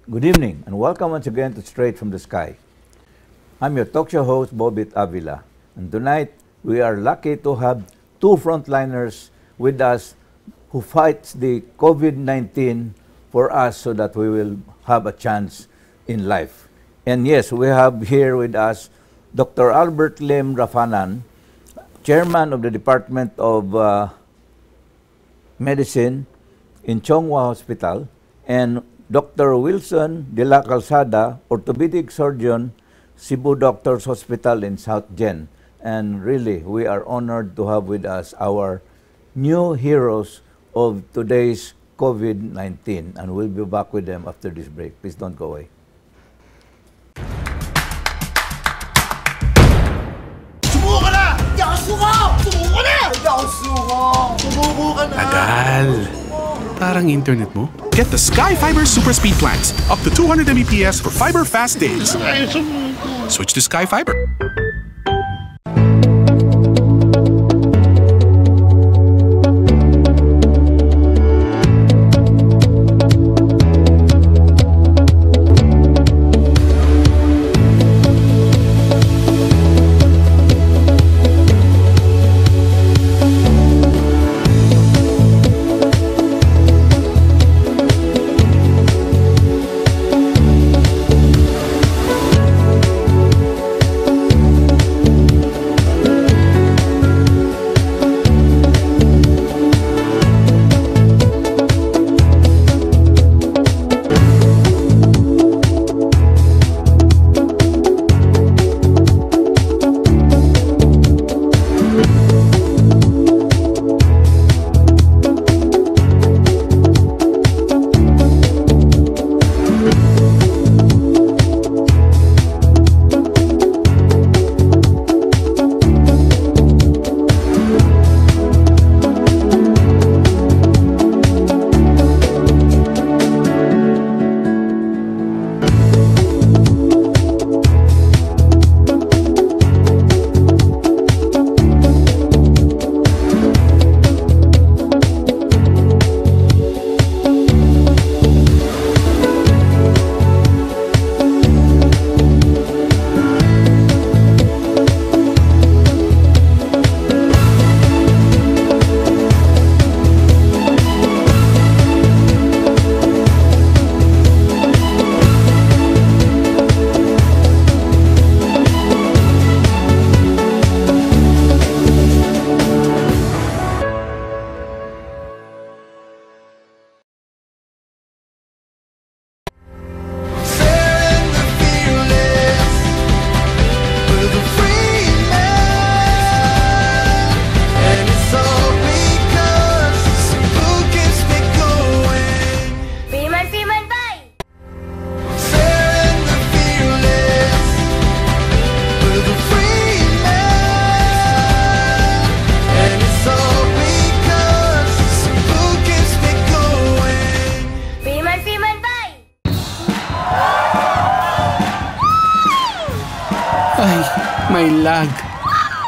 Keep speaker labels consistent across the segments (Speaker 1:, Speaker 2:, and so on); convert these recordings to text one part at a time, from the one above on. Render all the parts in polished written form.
Speaker 1: Good evening and welcome once again to Straight from the Sky. I'm your talk show host, Bobit Avila. And tonight, we are lucky to have two frontliners with us who fights the COVID-19 for us so that we will have a chance in life. And yes, we have here with us Dr. Albert Lim Rafanan, Chairman of the Department of Medicine in Chong Hua Hospital, and Dr. Wilson de la Calzada, Orthopedic Surgeon, Cebu Doctors Hospital in South Gen. And really, we are honored to have with us our new heroes of today's COVID-19. And we'll be back with them after this break. Please don't go away.
Speaker 2: Sumuko ka na! Hindi ako suko! Sumuko na! Hindi ako suko! Sumuko ka na!
Speaker 3: Tagal. Parang internet mo.
Speaker 4: Get the Sky Fiber Super Speed plans, up to 200 Mbps for fiber fast days. Switch to Sky Fiber.
Speaker 2: Sharing the fearless with the free man. And it's all because Cebu keeps me going.
Speaker 5: Freeman, Freeman, bye!
Speaker 2: Sharing the fearless with the free man. And it's all because Cebu keeps me going.
Speaker 5: Freeman, Freeman, bye!
Speaker 3: Ay, may lag.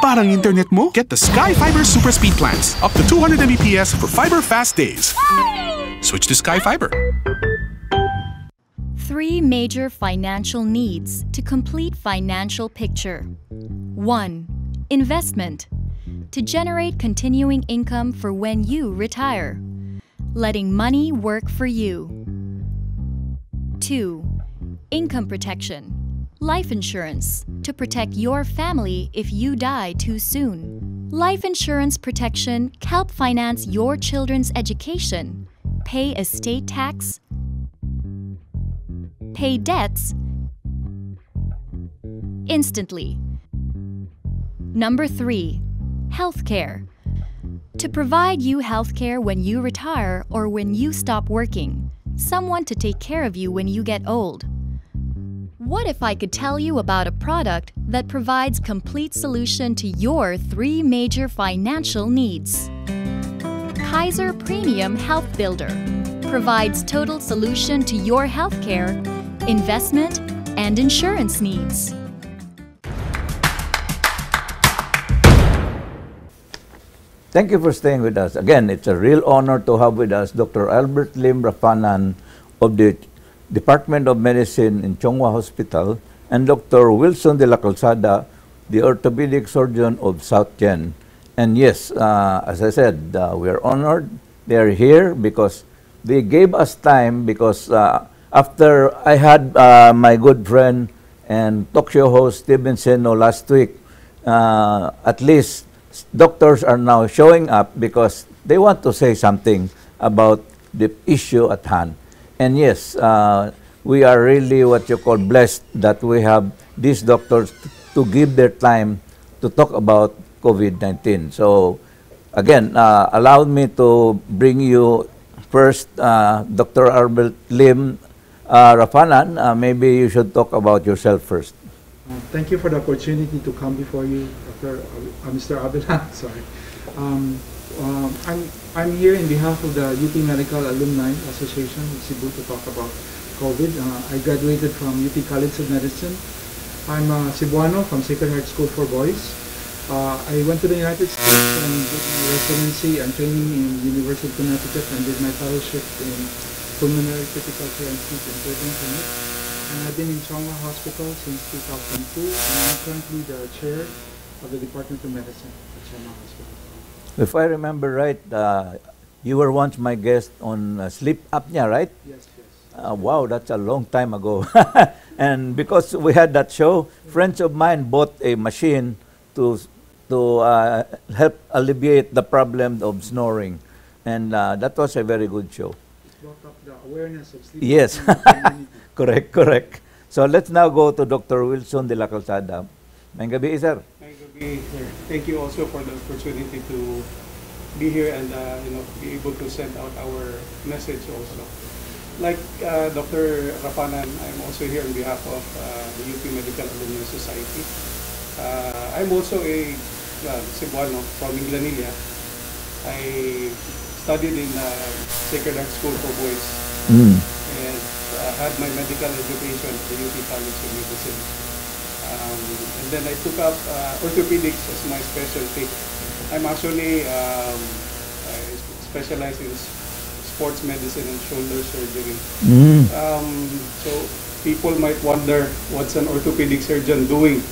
Speaker 4: Parang internet mo. Get the Sky Fiber Super Speed plans, up to 200 Mbps for fiber fast days. Switch to Sky Fiber.
Speaker 6: Three major financial needs to complete financial picture. 1. Investment. To generate continuing income for when you retire. Letting money work for you. 2. Income protection. Life insurance to protect your family if you die too soon. Life insurance protection help finance your children's education, pay estate tax, pay debts instantly. Number 3, healthcare. To provide you healthcare when you retire or when you stop working, someone to take care of you when you get old. What if I could tell you about a product that provides complete solution to your three major financial needs? Kaiser Premium Health Builder provides total solution to your healthcare, investment, and insurance needs.
Speaker 1: Thank you for staying with us. Again, it's a real honor to have with us Dr. Albert Lim Rafanan of the Department of Medicine in Chong Hua Hospital, and Dr. Wilson de la Calzada, the orthopedic surgeon of South Gen. And yes, as I said, we are honored they are here because they gave us time, because after I had my good friend and talk show host Steven Seno last week, at least doctors are now showing up because they want to say something about the issue at hand. And yes, we are really what you call blessed that we have these doctors to give their time to talk about COVID-19. So again, allow me to bring you first Dr. Albert Lim Rafanan. Maybe you should talk about yourself first.
Speaker 7: Thank you for the opportunity to come before you, Dr. Mr. Avila. Sorry. I'm here in behalf of the UP Medical Alumni Association in Cebu to talk about COVID. I graduated from UP College of Medicine. I'm a Cebuano from Sacred Heart School for Boys. I went to the United States and did my residency and training in University of Connecticut and did my fellowship in pulmonary critical care and sleep intervention clinic. And I've been in Chong Hua Hospital since 2002, and I'm currently the chair of the Department of Medicine at Chong Hua Hospital.
Speaker 1: If I remember right, you were once my guest on sleep apnea, right?
Speaker 7: Yes.
Speaker 1: Wow, that's a long time ago. And because we had that show, friends of mine bought a machine to help alleviate the problem of snoring. And that was a very good show.
Speaker 7: It brought up the awareness of sleep apnea in the community.
Speaker 1: Correct. So let's now go to Dr. Wilson de la Calzada. Maayong gabii, sir.
Speaker 8: Maayong gabii, sir. Thank you also for the opportunity to be here and be able to send out our message also. Like Dr. Rafanan, I'm also here on behalf of the UP Medical Alumni Society. I'm also a Cebuano from Minglanilla. I studied in Sacred Heart School for Boys and had my medical education at the UP College of Medicine. And then I took up orthopedics as my specialty. I specialize in sports medicine and shoulder surgery. So people might wonder, what's an orthopedic surgeon doing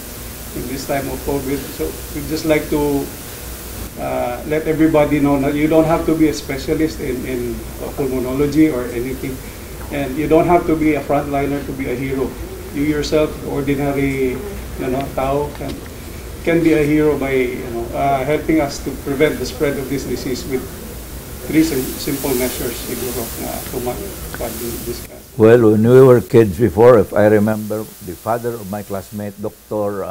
Speaker 8: in this time of COVID? So we just like to let everybody know that you don't have to be a specialist in pulmonology or anything. And you don't have to be a frontliner to be a hero. You yourself, ordinary tao, can be a hero by helping us to prevent the spread of this disease with three simple measures siguro na discuss.
Speaker 1: Well, when we were kids before, if I remember, the father of my classmate, Dr.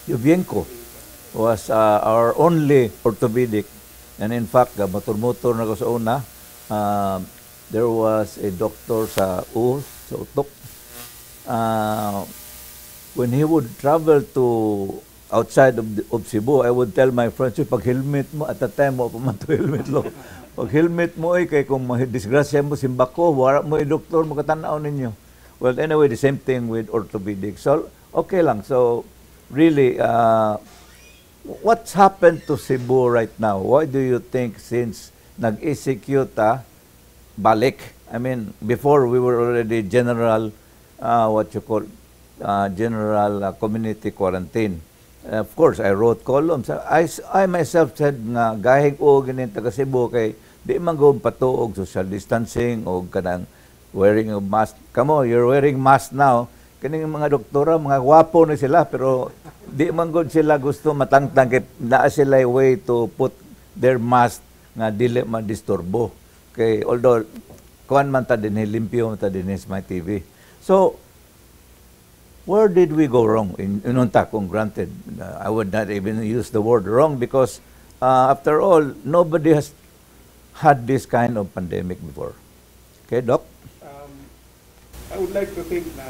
Speaker 1: Yubienko, was our only orthopedic. And in fact, motor-motor na ko sa una, there was a doctor sa U, sa Utok. When he would travel to outside of Cebu, I would tell my friends, "Uy, pag helmet mo," at that time, wa pa man to helmet lo. "Pag helmet mo, eh, kay kung disgrasya mo, simbako, wala mo doktor, makatanaw ninyo." Well, anyway, the same thing with orthopedic. So, okay lang. So, really, what's happened to Cebu right now? Why do you think since nag-ECQ ta, balik? I mean, before we were already general, what you call, general community quarantine. Of course, I wrote columns. I myself said nga gahig og ganin taga Cebu kay di man go patuog social distancing o kanang wearing of mask. Kamo, you're wearing mask now. Kaning mga doktora, mga gwapo na sila, pero di man gud sila gusto matangtang kay naa sila way to put their mask nga dili madisturbo. Kay although kuan man ta dinhi, limpyo man ta dinhi sa my TV. So where did we go wrong in unta kung granted, I would not even use the word wrong because after all, nobody has had this kind of pandemic before. Okay, Doc?
Speaker 8: I would like to think na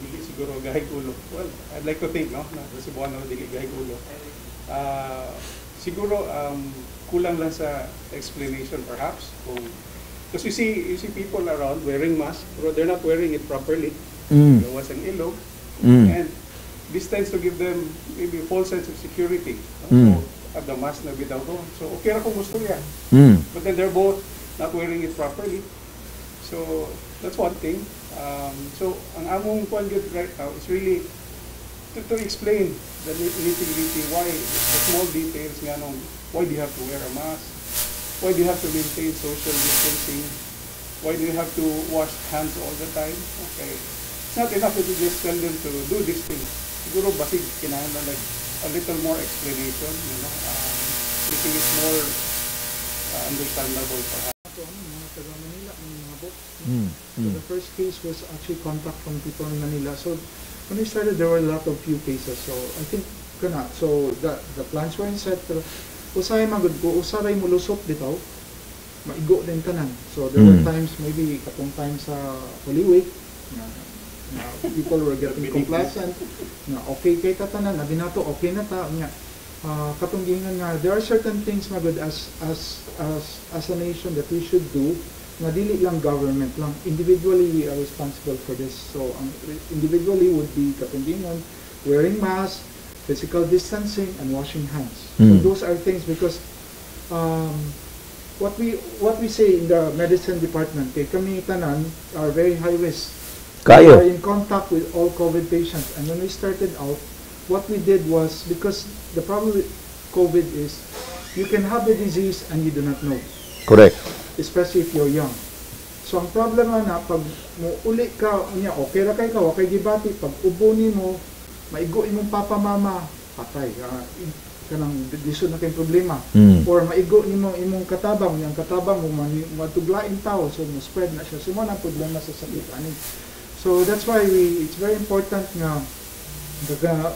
Speaker 8: dili siguro gahig ulo. Well, I'd like to think, no, na sa Cebuano dili gahig ulo. Siguro kulang lang sa explanation perhaps kung because you see people around wearing masks pero they're not wearing it properly. Gawas ang ilong. And this tends to give them maybe a false sense of security. So, at the mask na bitaw ko. So, okay ra kung gusto niya. But then they're both not wearing it properly. So, That's one thing. So ang among kuan gyud right now is really to explain the nitty-gritty, why the small details nga nung why do you have to wear a mask, why do you have to maintain social distancing, why do you have to wash hands all the time. Okay, it's not enough to just tell them to do these things. Siguro basig kinahanglan like a little more explanation, making it more understandable perhaps.
Speaker 7: Ato ang mga taga Manila ang mga bok. So the first case was actually contact from people in Manila. So when we started, there were a lot of few cases. So I think kana. So the plans were in set. Pero usahay man gud ko, usahay mo lusot bitaw, maigo din tanan. So there were times, maybe katong time sa Holy Week na people were getting complacent na okay kay katanan, abi nato okay na ta nga katong giingon nga there are certain things magud as a nation that we should do nga dili lang government lang. Individually, we are responsible for this. So ang individually would be katong giingon, wearing mask, physical distancing and washing hands. So those are things because what we say in the medicine department, kay kami tanan are very high risk.
Speaker 1: Kayo.
Speaker 7: We are in contact with all COVID patients. And when we started out, what we did was, because the problem with COVID is you can have the disease and you do not know,
Speaker 1: Correct.
Speaker 7: Especially if you're young. So ang problema na pag mo uli ka, unya okay ra kay ka, wa kay gibati, pag ubo nimo, maigo imong papa mama, patay. Kanang lisod na kay problema. Or maigo nimo imong katabang, yang katabang mo matuglain tao, so mo spread na siya. So mo na ang problema sa sakit ani. So that's why we it's very important nga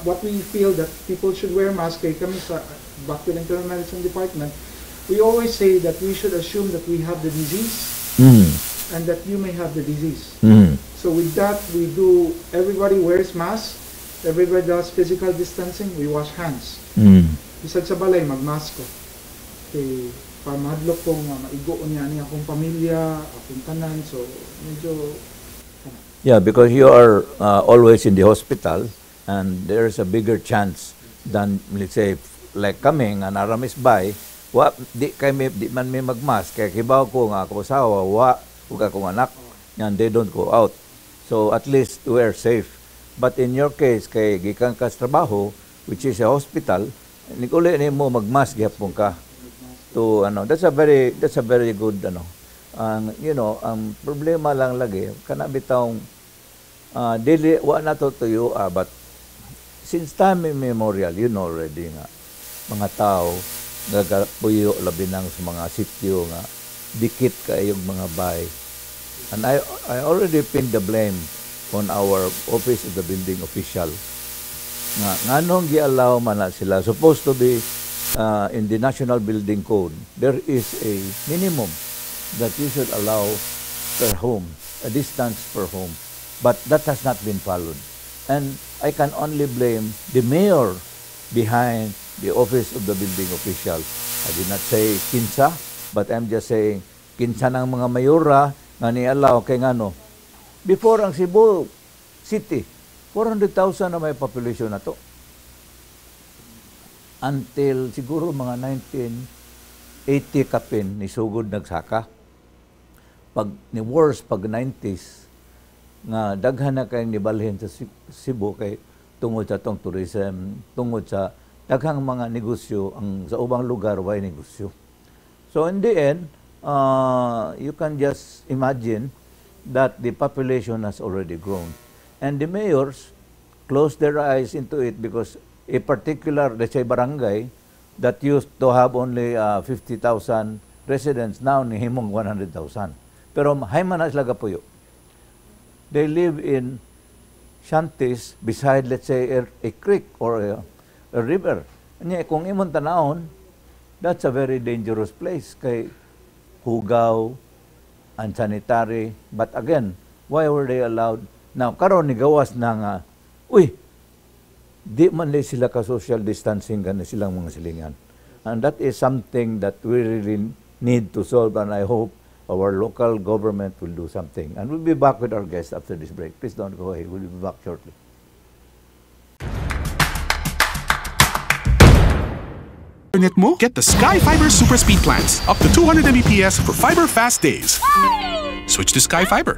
Speaker 7: what we feel that people should wear mask, kay kami sa back to the internal medicine department, we always say that we should assume that we have the disease and that you may have the disease. So with that, we do, everybody wears mask, everybody does physical distancing, we wash hands. Bisag sa balay, magmask ko. Kay para mahadlok ko nga maigo niya ni akong pamilya, akong tanan, so medyo
Speaker 1: Yeah, because you are always in the hospital and there's a bigger chance than, let's say, like kami nga naa ra mi sa balay, wa di kay mi, di man mi magmask kay kibaw ko nga ako asawa wa ug akong anak and they don't go out. So at least we are safe. But in your case, kay gikan ka sa trabaho, which is a hospital, nig-uli nimo, magmask gihapon ka to ano. That's a very good ano. Ang ang problema lang lagi kana bitawng dili wa na to tuyo, but since time immemorial, you know already nga mga tao nagapuyo labi nang sa mga sityo nga dikit kayong mga bay. And I already pinned the blame on our office of the building official nga nganong gi-allow man na sila. Supposed to be in the National Building Code there is a minimum that you should allow per home, a distance per home, but that has not been followed. And I can only blame the mayor behind the office of the building official. I did not say kinsa, but I'm just saying kinsa ng mga mayora nga ni-allow, kay ngano before ang Cebu City, 400,000 na may population na to until siguro mga 1980 kapin ni sugod nagsaka, pag ni worse pag 90s nga daghan na kay nibalhin sa Cebu kay tungod sa tong tourism, tungod sa daghang mga negosyo, ang sa ubang lugar way negosyo. So in the end, you can just imagine that the population has already grown and the mayors close their eyes into it because a particular, let's say, barangay that used to have only 50,000 residents, now nihimong 100,000, pero hay man na sila gapuyo. They live in shanties beside, let's say, a creek or a river. Nya, kung imong tanawon, that's a very dangerous place kay hugaw, unsanitary. But again, why were they allowed? Now, karon ni gawas na nga, uy, di man li sila ka social distancing gani silang mga silingan. And that is something that we really need to solve, and I hope our local government will do something. And we'll be back with our guests after this break. Please don't go away. We'll be back shortly.
Speaker 4: Internet mo? Get the Sky Fiber Super Speed plans. Up to 200 Mbps for fiber fast days. Switch to Sky Fiber.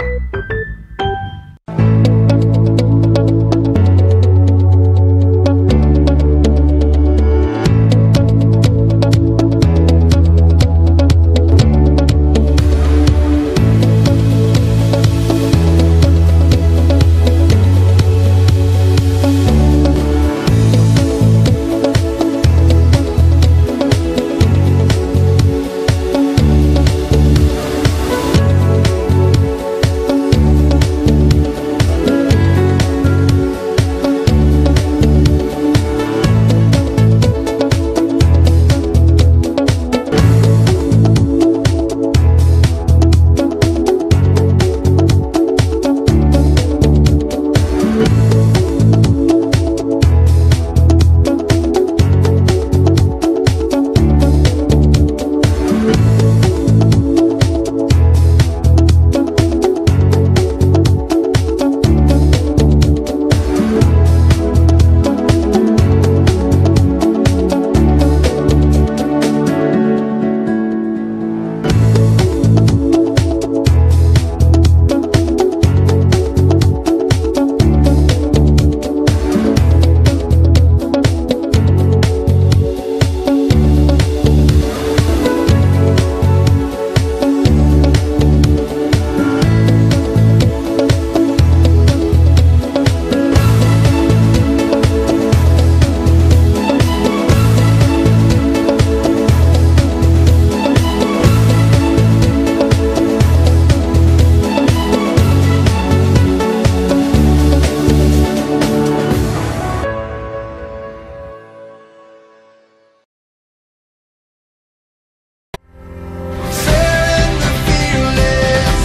Speaker 2: Sharing the fearless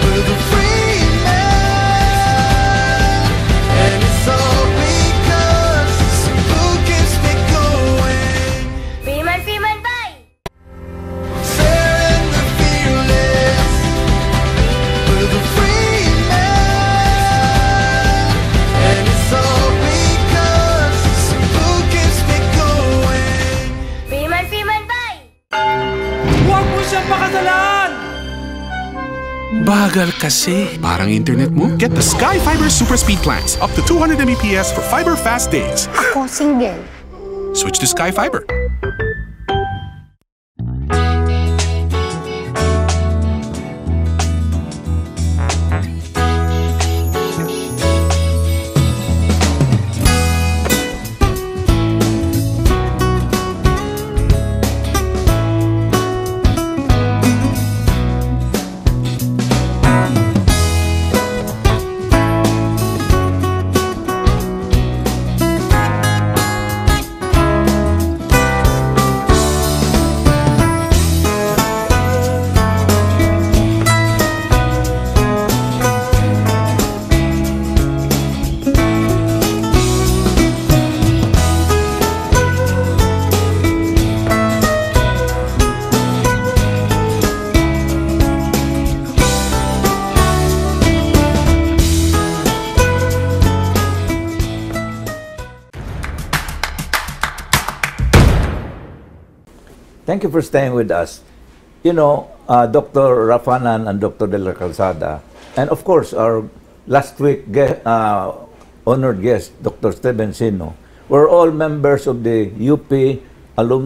Speaker 2: with the free man. And it's all because Cebu keeps me going.
Speaker 5: Freeman, Freeman, bye!
Speaker 2: Sharing the fearless with the free man. And it's all because Cebu keeps me going.
Speaker 5: Freeman, Freeman, bye!
Speaker 9: Huwag mo siyang pakasalan!
Speaker 3: Bagal kasi.
Speaker 4: Parang internet mo? Get the Sky Fiber Super Speed plans up to 200 Mbps for fiber fast days.
Speaker 5: Ako single.
Speaker 4: Switch to Sky Fiber.
Speaker 1: Thank you for staying with us. Dr. Rafanan and Dr. De La Calzada, and of course, our last week honored guest, Dr. Steven Sino, were all members of the UP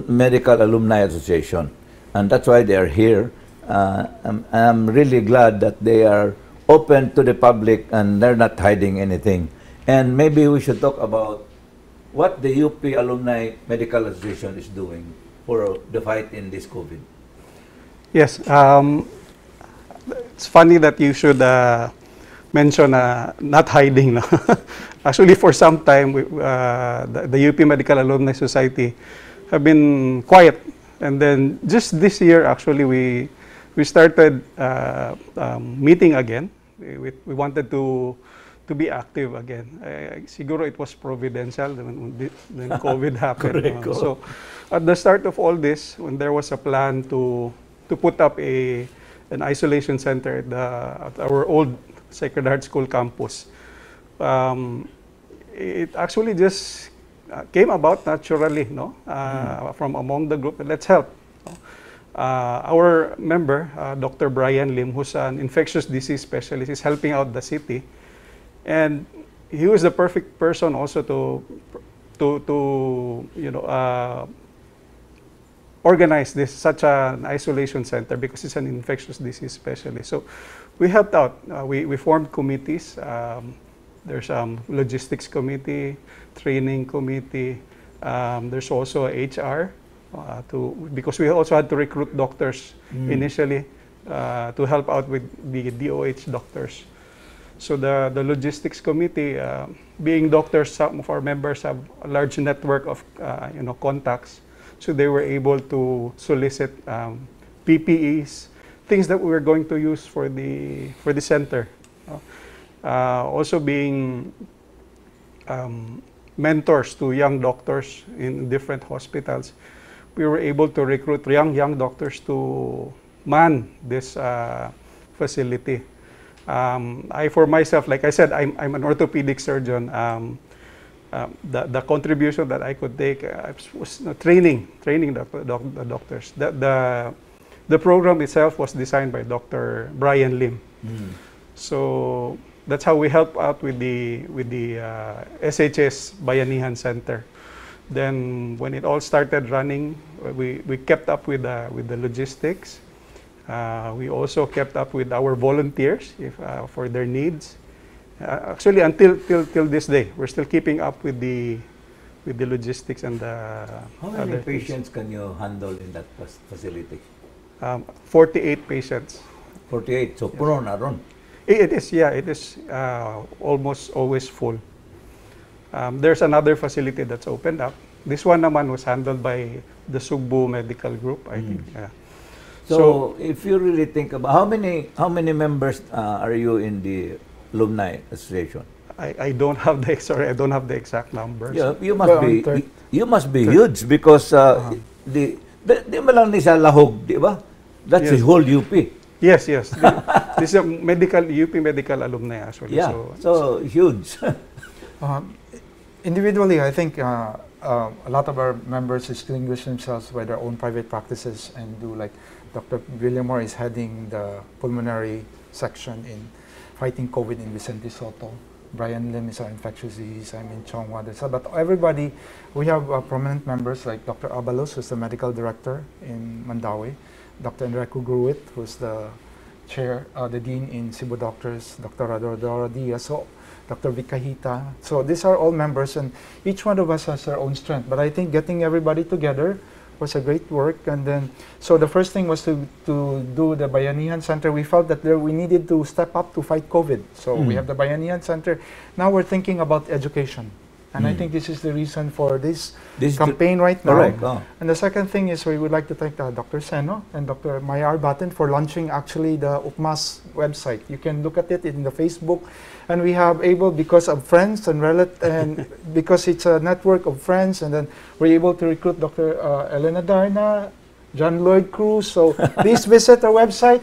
Speaker 1: Medical Alumni Association. And that's why they are here. I'm really glad that they are open to the public and they're not hiding anything. And maybe we should talk about what the UP Alumni Medical Association is doing for the fight in this COVID.
Speaker 8: Yes. It's funny that you should mention not hiding. No? Actually, for some time, the UP Medical Alumni Society have been quiet. And then just this year, actually, we started meeting again. We wanted to be active again. Siguro it was providential when COVID happened.
Speaker 1: Correct.
Speaker 8: So at the start of all this, when there was a plan to put up a an isolation center at our old Sacred Heart School campus, it actually just came about naturally, no? From among the group. Let's help. No? Our member, Dr. Brian Lim, who's an infectious disease specialist, is helping out the city. And he was the perfect person also to organize this such an isolation center because he's an infectious disease specialist. So we helped out. We formed committees. There's logistics committee, training committee. There's also HR to because we also had to recruit doctors initially to help out with the DOH doctors. So the logistics committee, being doctors, some of our members have a large network of contacts. So they were able to solicit PPEs, things that we were going to use for the center. Also being mentors to young doctors in different hospitals, we were able to recruit young doctors to man this facility. I, for myself, like I said, I'm an orthopedic surgeon. The contribution that I could take was training the doctors. The program itself was designed by Dr. Brian Lim. So that's how we help out with the SHS Bayanihan Center. Then when it all started running, we kept up with the logistics. We also kept up with our volunteers if, for their needs. Actually, until till this day, we're still keeping up with the logistics and the
Speaker 1: How many
Speaker 8: other things.
Speaker 1: Patients can you handle in that facility?
Speaker 8: 48 patients.
Speaker 1: 48. So puno na ron.
Speaker 8: It is, yeah, it is almost always full. There's another facility that's opened up. This one naman was handled by the Sugbo Medical Group, I think. Yeah.
Speaker 1: So, if you really think about how many members are you in the alumni association?
Speaker 8: I don't have the, sorry, I don't have the exact numbers.
Speaker 1: Yeah, you must
Speaker 7: Well,
Speaker 1: be you must be huge because di man lang ni sa Lahug, di ba? That's the whole UP.
Speaker 8: Yes. This is a medical UP medical alumni actually.
Speaker 1: Yeah.
Speaker 8: So,
Speaker 1: So huge.
Speaker 7: Individually, I think a lot of our members distinguish themselves by their own private practices and do, like Dr. Villamor is heading the pulmonary section in fighting COVID in Vicente Soto. Brian Lim is our infectious disease. I'm in Chong Hua. But everybody, we have prominent members like Dr. Abalos, who's the medical director in Mandaue, Dr. Enrico Gruit, who's the chair, the dean in Cebu Doctors, Dr. Radodoro Diaz, so Dr. Vicahita. So these are all members, and each one of us has our own strength. But I think getting everybody together was a great work. And then, so the first thing was to do the Bayanihan Center. We felt that there we needed to step up to fight COVID. So we have the Bayanihan Center. Now we're thinking about education. And I think this is the reason for this
Speaker 1: This is the-
Speaker 7: campaign right now.
Speaker 1: Correct. Oh.
Speaker 7: And the second thing is we would like to thank Dr. Seno and Dr. Maya Arbatin for launching actually the UPMAS website. You can look at it in the Facebook. And we have able, because of friends and relatives, and because it's a network of friends, and then we're able to recruit Dr. Elena Darna, John Lloyd Cruz. So please visit our website.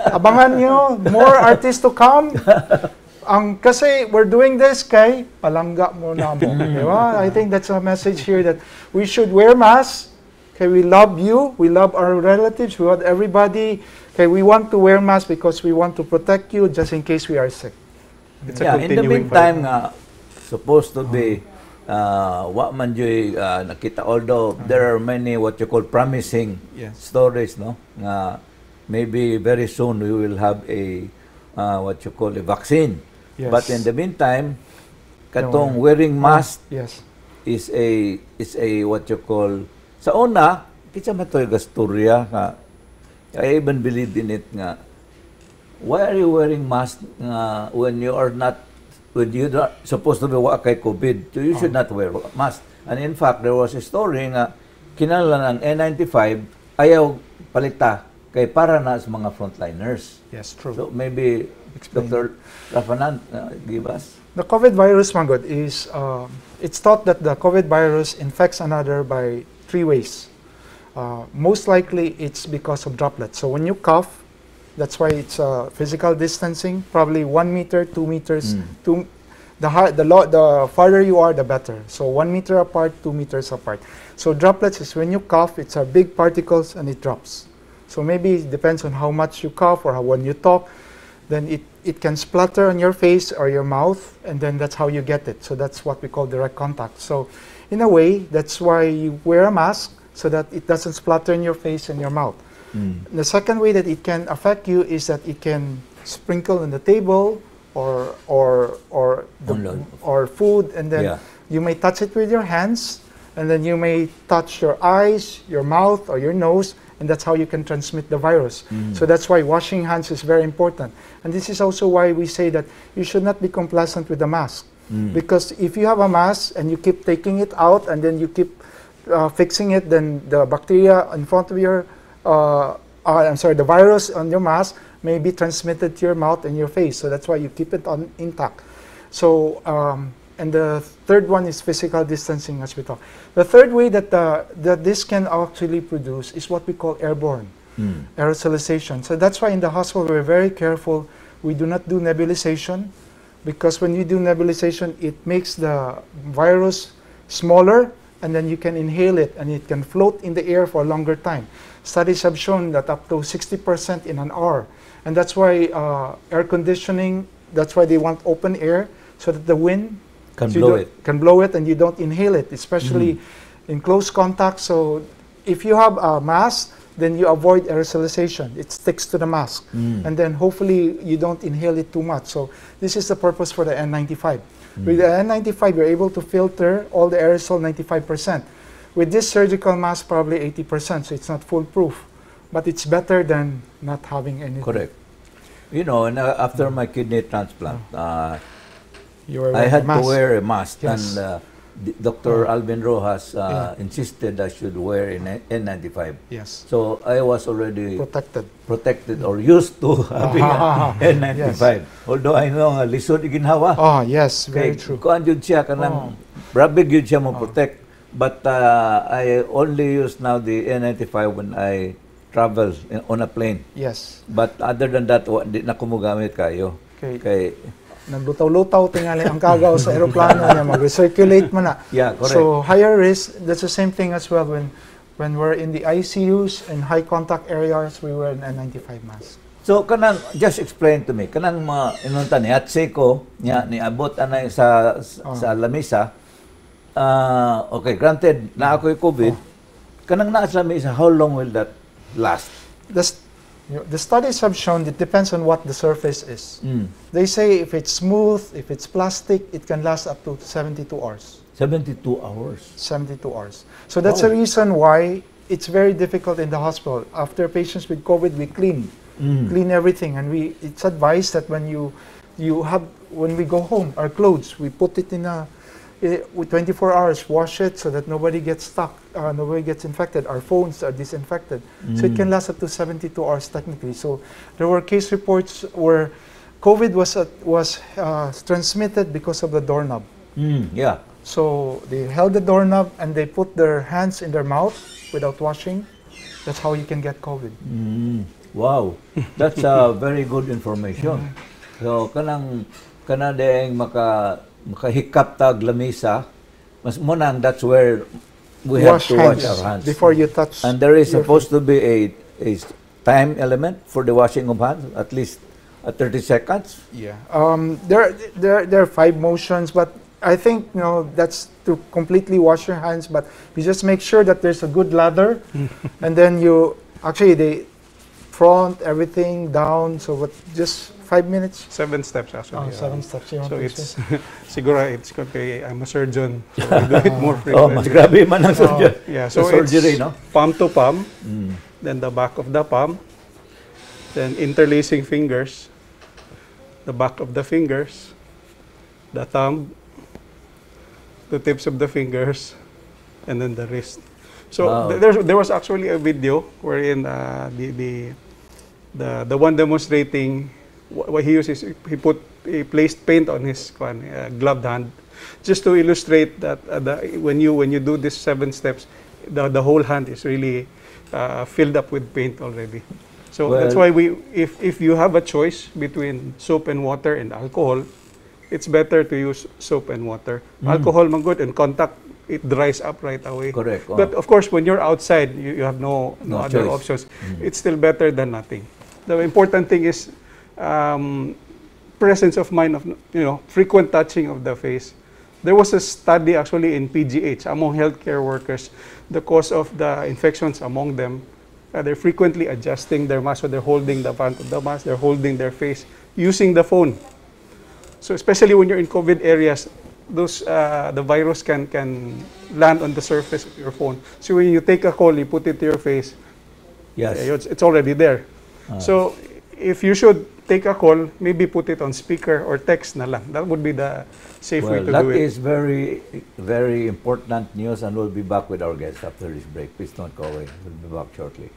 Speaker 7: Abangan nyo, more artists to come. Ang kasi we're doing this kay palangga mo namo. Di ba? I think that's a message here that we should wear masks. Okay, we love you, we love our relatives, we want everybody. Okay, we want to wear masks because we want to protect you just in case we are sick.
Speaker 8: It's a
Speaker 1: Yeah, in the
Speaker 8: continuing
Speaker 1: meantime
Speaker 8: fight.
Speaker 1: nga supposed to be wa man juy nakita, although there are many what you call promising stories, no, nga maybe very soon we will have a what you call a vaccine, but in the meantime, katong wearing mask is a what you call, sa una kinsa man to'y gasturya nga I even believed in it nga why are you wearing mask nga when you are not, when you not supposed to be wa kay COVID? So you should not wear mask. And in fact, there was a story nga kinahanglan ang N95 ayaw palita kay para na sa mga frontliners.
Speaker 7: Yes, true.
Speaker 1: So maybe
Speaker 7: Explain.
Speaker 1: Dr. Rafanan, give us.
Speaker 7: The COVID virus, man gud, is it's thought that the COVID virus infects another by three ways. Most likely, it's because of droplets. So when you cough, that's why it's physical distancing, probably 1 meter, 2 meters, two, The farther you are, the better. So 1 meter apart, 2 meters apart. So droplets is when you cough, it's a big particles and it drops. So maybe it depends on how much you cough or when you talk, then it can splatter on your face or your mouth, and then that's how you get it. So that's what we call direct contact. So in a way, that's why you wear a mask, so that it doesn't splatter in your face and your mouth. The second way that it can affect you is that it can sprinkle on the table or food, and then you may touch it with your hands, and then you may touch your eyes, your mouth, or your nose, and that's how you can transmit the virus. So that's why washing hands is very important. And this is also why we say that you should not be complacent with the mask. Because if you have a mask and you keep taking it out and then you keep fixing it, then the bacteria in front of your, I'm sorry, the virus on your mask may be transmitted to your mouth and your face. So that's why you keep it on intact. So, and the third one is physical distancing, as we talk. The third way that this can actually produce is what we call airborne aerosolization. So that's why in the hospital we're very careful. We do not do nebulization because when you do nebulization, it makes the virus smaller and then you can inhale it and it can float in the air for a longer time. Studies have shown that up to 60% in an hour. And that's why air conditioning, that's why they want open air so that the wind
Speaker 1: can
Speaker 7: so you
Speaker 1: blow
Speaker 7: don't-
Speaker 1: it.
Speaker 7: can blow it and you don't inhale it, especially in close contact. So if you have a mask, then you avoid aerosolization. It sticks to the mask. And then hopefully you don't inhale it too much. So this is the purpose for the N95. With the N95, you're able to filter all the aerosol 95%. With this surgical mask, probably 80%, so it's not foolproof. But it's better than not having anything.
Speaker 1: Correct. And after my kidney transplant,
Speaker 7: You were
Speaker 1: I
Speaker 7: wearing
Speaker 1: had
Speaker 7: a mask.
Speaker 1: To wear a mask, and Dr. Alvin Rojas insisted I should wear an N95. So I was already
Speaker 7: Protected.
Speaker 1: Protected or used to having a N95. Although I know nga lisod iginhawa.
Speaker 7: Oh, yes, very
Speaker 1: Kay
Speaker 7: true.
Speaker 1: Kuan jud siya kanang grabe gyud siya mo protect. But I only use now the N95 when I travel on a plane. But other than that, di na ko mogamit kayo.
Speaker 7: Okay.
Speaker 1: Kay
Speaker 7: Naglutaw-lutaw tingali ang kagaw sa eroplano niya, mag-recirculate man na.
Speaker 1: Yeah, correct.
Speaker 7: So higher risk, that's the same thing as well when we're in the ICUs and high contact areas, we wear an N95 mask.
Speaker 1: So kanang just explain to me kanang mga inunta ni hatsi ko nya niabot anay sa lamisa. Ah, okay, granted na ako'y COVID, kanang naa sa lamisa, how long will that last?
Speaker 7: The studies have shown it depends on what the surface is. They say if it's smooth, if it's plastic, it can last up to 72 hours.
Speaker 1: 72 hours?
Speaker 7: 72 hours. So that's the reason why it's very difficult in the hospital. After patients with COVID, we clean, clean everything, and we it's advised that when you you have when we go home, our clothes, we put it in a with 24 hours, wash it so that nobody gets stuck, nobody gets infected. Our phones are disinfected, so it can last up to 72 hours technically. So there were case reports where COVID was transmitted because of the doorknob. So they held the doorknob and they put their hands in their mouth without washing. That's how you can get COVID.
Speaker 1: Wow. That's a very good information. So kanang kana ding makahikap tag lamisa, mas mo nang that's where we have
Speaker 7: Wash
Speaker 1: to wash
Speaker 7: hands
Speaker 1: our hands.
Speaker 7: Before you touch
Speaker 1: And there is
Speaker 7: your
Speaker 1: supposed to be a time element for the washing of hands, at least 30 seconds.
Speaker 7: Yeah. There are five motions, but I think that's to completely wash your hands. But you just make sure that there's a good lather, and then you actually they front everything down. So what? Just 5 minutes.
Speaker 8: Seven steps actually.
Speaker 7: Oh, seven steps. You want
Speaker 8: So
Speaker 7: to
Speaker 8: it's
Speaker 7: explain?
Speaker 8: Siguro it's okay. I'm a surgeon, so I do it more
Speaker 1: Oh,
Speaker 8: frequently.
Speaker 1: mas grabe man ang surgery.
Speaker 8: Yeah, so
Speaker 1: sa surgery,
Speaker 8: it's
Speaker 1: no?
Speaker 8: palm to palm, then the back of the palm, then interlacing fingers, the back of the fingers, the thumb, the tips of the fingers, and then the wrist. So there was actually a video wherein the one demonstrating what he uses, he placed paint on his kwan, gloved hand, just to illustrate that when you do these seven steps, the whole hand is really filled up with paint already. So that's
Speaker 1: Well-
Speaker 8: why we if you have a choice between soap and water and alcohol, It's better to use soap and water. Alcohol man good in contact, it dries up right away.
Speaker 1: Correct, oh.
Speaker 8: But of course, when you're outside, you have no
Speaker 1: No
Speaker 8: other
Speaker 1: choice.
Speaker 8: options. It's still better than nothing. The important thing is presence of mind of frequent touching of the face. There was a study actually in PGH among healthcare workers. The cause of the infections among them, they're frequently adjusting their mask, so they're holding the front of the mask, they're holding their face, using the phone. So especially when you're in COVID areas, those the virus can land on the surface of your phone. So when you take a call, you put it to your face, it's already there. So if you should take a call, maybe put it on speaker or text na lang. That would be the safe way
Speaker 1: Well,
Speaker 8: to
Speaker 1: that
Speaker 8: do it.
Speaker 1: is very, very important news, and we'll be back with our guests after this break. Please don't go away. We'll be back shortly.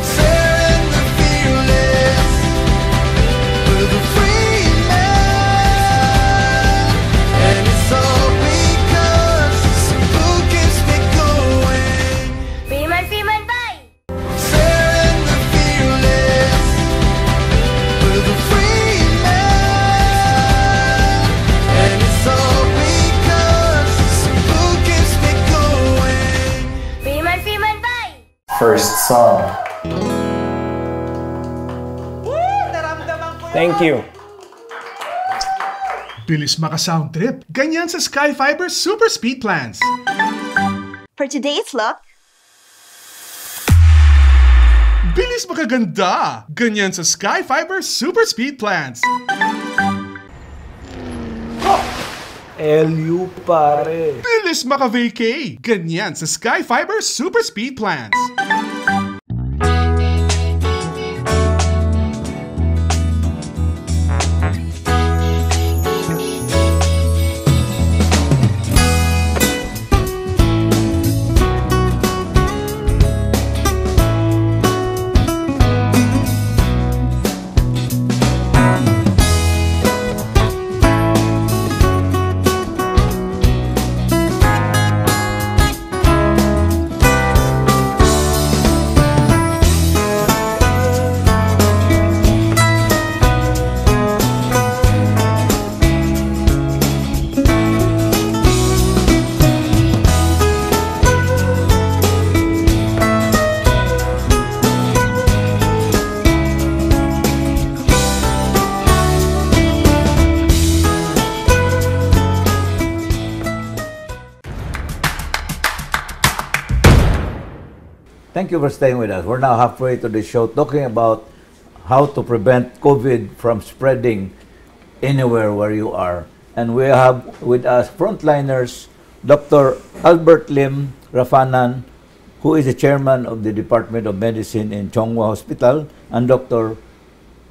Speaker 2: Sharing the fearless with a free man, and it's all because Cebu keeps me going.
Speaker 5: Freeman, Freeman, bye!
Speaker 2: Sharing the fearless with a free man, and it's all because Cebu keeps me going.
Speaker 5: Freeman, Freeman, bye!
Speaker 10: First song. Thank you.
Speaker 4: Bilis maka-sound trip. Ganyan sa Sky Fiber Super Speed Plans.
Speaker 11: For today's look,
Speaker 4: Bilis makaganda. Ganyan sa Sky Fiber Super Speed Plans.
Speaker 10: LU pare.
Speaker 4: Bilis maka-vacay. Ganyan sa Sky Fiber Super Speed Plans.
Speaker 1: Thank you for staying with us. We're now halfway to the show talking about how to prevent COVID from spreading anywhere where you are. And we have with us frontliners Dr. Albert Lim Rafanan, who is the chairman of the Department of Medicine in Chong Hua Hospital, and Dr.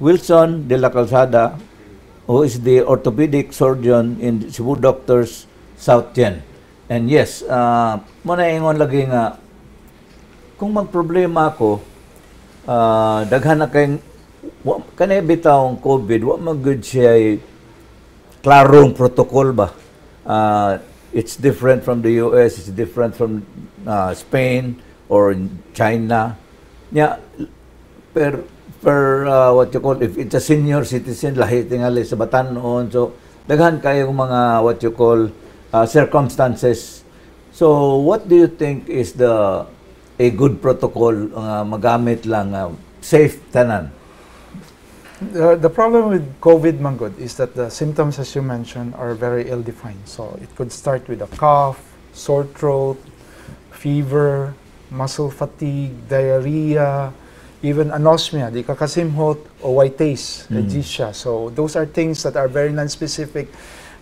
Speaker 1: Wilson de la Calzada, who is the orthopedic surgeon in Cebu Doctors South Gen. And yes, mao na ingon lagi nga kung magproblema ako, daghan na kay wa kanay bitawng COVID, wa man gud siya klarong protocol ba. It's different from the US, it's different from Spain or in China. Nya per what you call, if it's a senior citizen, lahi tingali sa batan-on. So daghan kayong mga what you call circumstances. So what do you think is the a good protocol magamit lang safe tanan?
Speaker 7: The problem with COVID, manggod, is that the symptoms, as you mentioned, are very ill-defined. So it could start with a cough, sore throat, fever, muscle fatigue, diarrhea, even anosmia, di ka kasimhot, o white taste, ageusia. So those are things that are very non-specific.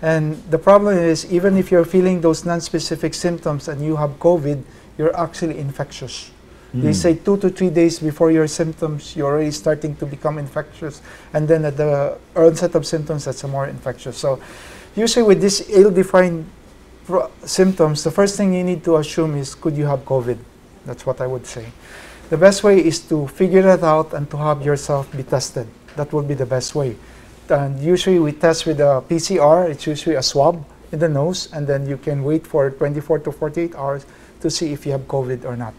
Speaker 7: And the problem is, even if you're feeling those non-specific symptoms and you have COVID, you're actually infectious. They say 2 to 3 days before your symptoms, you're already starting to become infectious. And then at the onset of symptoms, that's a more infectious. So usually with these ill-defined symptoms, the first thing you need to assume is, could you have COVID? That's what I would say. The best way is to figure that out and to have yourself be tested. That will be the best way. And usually we test with a PCR. It's usually a swab in the nose, and then you can wait for 24 to 48 hours to see if you have COVID or not.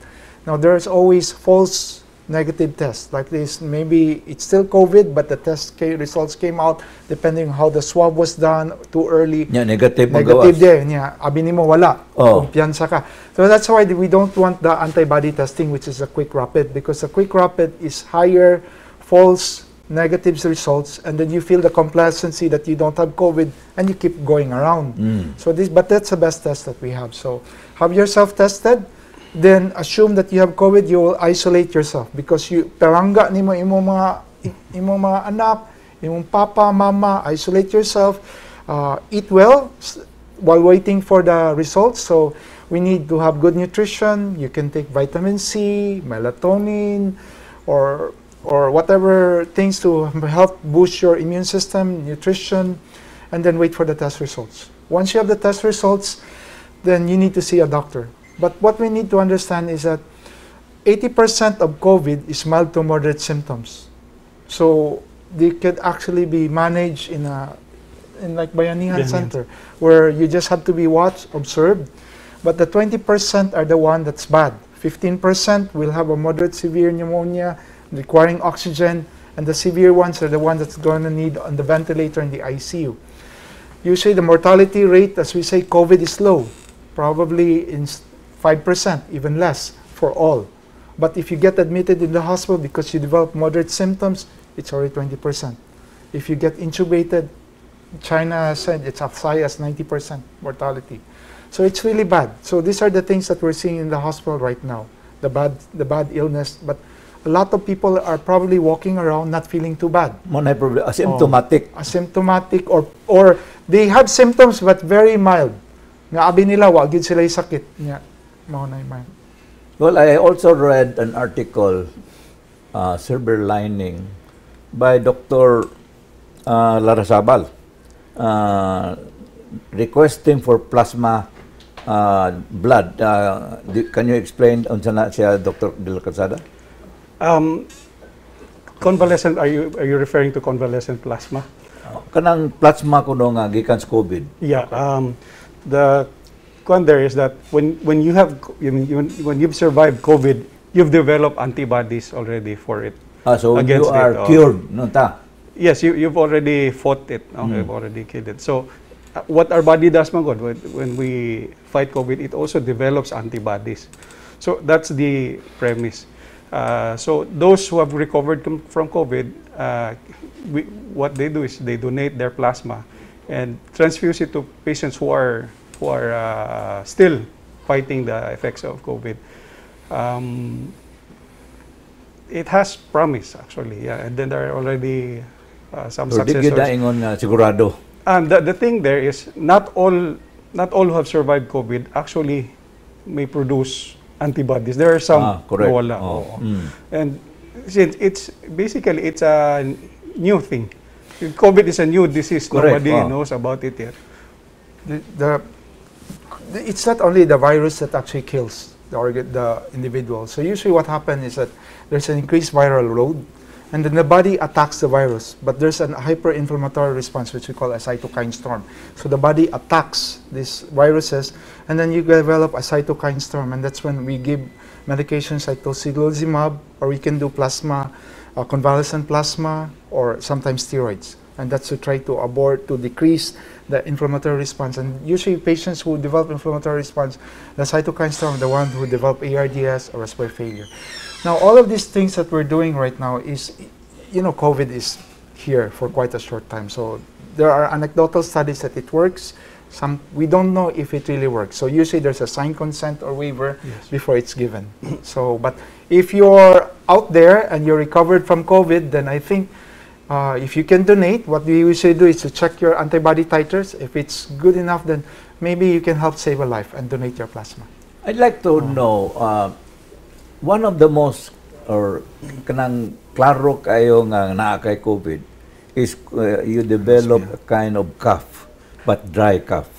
Speaker 7: Now, there's always false negative tests like this. Maybe it's still COVID, but the test results came out depending on how the swab was done, too early.
Speaker 1: Nya negative
Speaker 7: Negative
Speaker 1: magawas.
Speaker 7: Din. Nya, abi nimo wala.
Speaker 1: Oh.
Speaker 7: Kumpiyansa ka. So that's why we don't want the antibody testing, which is a quick rapid, because the quick rapid is higher false negative results, and then you feel the complacency that you don't have COVID, and you keep going around. But that's the best test that we have. So have yourself tested, then assume that you have COVID, you will isolate yourself because you palangga nimo imong mga anak, imong papa, mama, isolate yourself, eat well while waiting for the results. So we need to have good nutrition. You can take vitamin C, melatonin, or whatever things to help boost your immune system, nutrition, and then wait for the test results. Once you have the test results, then you need to see a doctor. But what we need to understand is that 80% of COVID is mild to moderate symptoms. So they could actually be managed in like Bayanihan
Speaker 8: Bayanihan.
Speaker 7: Center, where you just have to be watched, observed. But the 20% are the one that's bad. 15% will have a moderate severe pneumonia requiring oxygen, and the severe ones are the ones that's going to need on the ventilator in the ICU. Usually the mortality rate, as we say, COVID is low, probably in 5%, even less for all. But if you get admitted in the hospital because you develop moderate symptoms, it's already 20%. If you get intubated, China said it's as high as 90% mortality. So it's really bad. So these are the things that we're seeing in the hospital right now, the bad illness. But a lot of people are probably walking around not feeling too bad.
Speaker 1: Mao na problema asymptomatic.
Speaker 7: Oh, asymptomatic or they have symptoms but very mild. Nga abi nila wa gyud sila sakit. Nya mao na mild.
Speaker 1: Well, I also read an article, Silver Lining, by Dr. Larrazabal, requesting for plasma blood. Can you explain unsa na siya, Dr. De La Calzada?
Speaker 8: Convalescent, are you referring to convalescent plasma?
Speaker 1: Kanang plasma kuno nga gikan sa COVID.
Speaker 8: Yeah. The kwan there is that when you have I mean, when you've survived COVID, you've developed antibodies already for it.
Speaker 1: Ah, so you
Speaker 8: Against
Speaker 1: are
Speaker 8: it, oh.
Speaker 1: cured no ta.
Speaker 8: Yes, you've already fought it. No? You've already killed it. So, what our body does, man gud, when we fight COVID, it also develops antibodies. So that's the premise. So those who have recovered from COVID, what they do is they donate their plasma and transfuse it to patients who are still fighting the effects of COVID. It has promise, actually, yeah. And then there are already some
Speaker 1: So di
Speaker 8: success
Speaker 1: gyud
Speaker 8: stories.
Speaker 1: Ingon nga sigurado.
Speaker 8: And the thing there is not all who have survived COVID actually may produce antibodies. There are some
Speaker 1: Ah, correct.
Speaker 8: Na wala.
Speaker 1: Oh.
Speaker 8: Oo. And since it's basically it's a new thing. COVID is a new disease.
Speaker 1: Correct.
Speaker 8: Nobody knows about it yet.
Speaker 7: It's not only the virus that actually kills the individual. So usually what happens is that there's an increased viral load, and then the body attacks the virus, but there's an hyperinflammatory response, which we call a cytokine storm. So the body attacks these viruses, and then you develop a cytokine storm, and that's when we give medications like tocilizumab, or we can do plasma, convalescent plasma, or sometimes steroids. And that's to try to abort, to decrease the inflammatory response. And usually patients who develop inflammatory response, the cytokine storm, the one who develop ARDS or respiratory failure. Now, all of these things that we're doing right now is, COVID is here for quite a short time. So there are anecdotal studies that it works. Some, we don't know if it really works. So usually there's a signed consent or waiver before it's given. So, but if you're out there and you're recovered from COVID, then I think if you can donate, what we usually do is to check your antibody titers. If it's good enough, then maybe you can help save a life and donate your plasma.
Speaker 1: I'd like to know, one of the most, or kanang klaro kayo nga naa kay COVID, is you develop a kind of cough, but dry cough.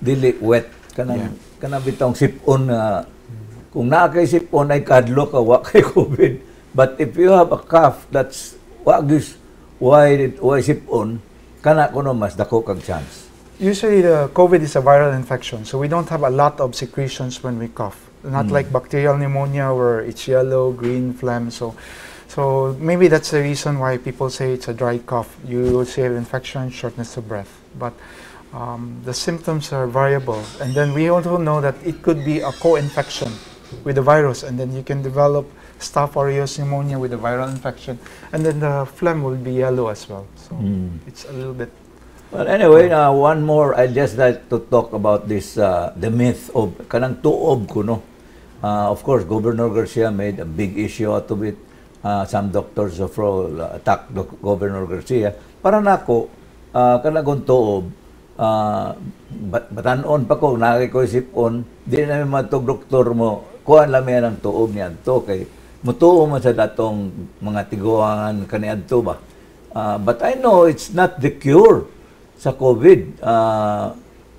Speaker 1: Dili wet. Kanang bitong sipon na, kung naa kay sipon ay kadlo ka wa kay COVID. But if you have a cough that's wa gis why sipon, kana kuno mas dako kag chance.
Speaker 7: Usually, the COVID is a viral infection, so we don't have a lot of secretions when we cough. Not like bacterial pneumonia where it's yellow, green phlegm. So maybe that's the reason why people say it's a dry cough. You will see infection, shortness of breath, but the symptoms are variable. And then we also know that it could be a co-infection with the virus, and then you can develop Staph aureus pneumonia with a viral infection, and then the phlegm will be yellow as well. So it's a little bit.
Speaker 1: Well, anyway, one more. I just like to talk about this, the myth of kanang tuob kuno. Of course, Governor Garcia made a big issue out of it. Some doctors of all attacked Governor Garcia. Para nako, kanang tuob, batan-on pa ko, naa ko sipon, di na mi matug doktor mo, kuan lang ang tuob niadto kay mutuo man sa datong mga tiguangan kaniadto ba. But I know it's not the cure sa COVID.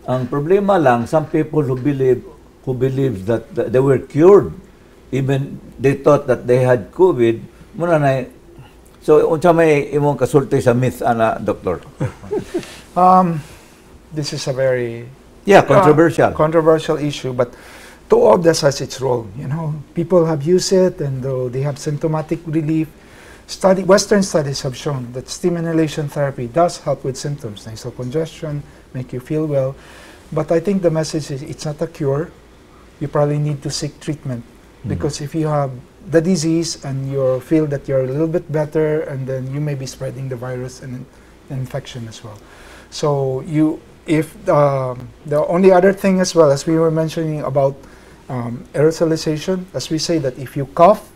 Speaker 1: Ang problema lang, some people who believe that they were cured, even they thought that they had COVID, muna na. So, unsa may imong kasulti sa myth ana, doctor?
Speaker 7: This is a very
Speaker 1: Yeah, controversial.
Speaker 7: Controversial issue, but tuob this has its role. People have used it and though they have symptomatic relief. Western studies have shown that steam inhalation therapy does help with symptoms, nasal congestion, make you feel well. But I think the message is it's not a cure. You probably need to seek treatment because if you have the disease and you feel that you're a little bit better, and then you may be spreading the virus and infection as well. So you, if the only other thing as well, as we were mentioning about aerosolization, as we say that if you cough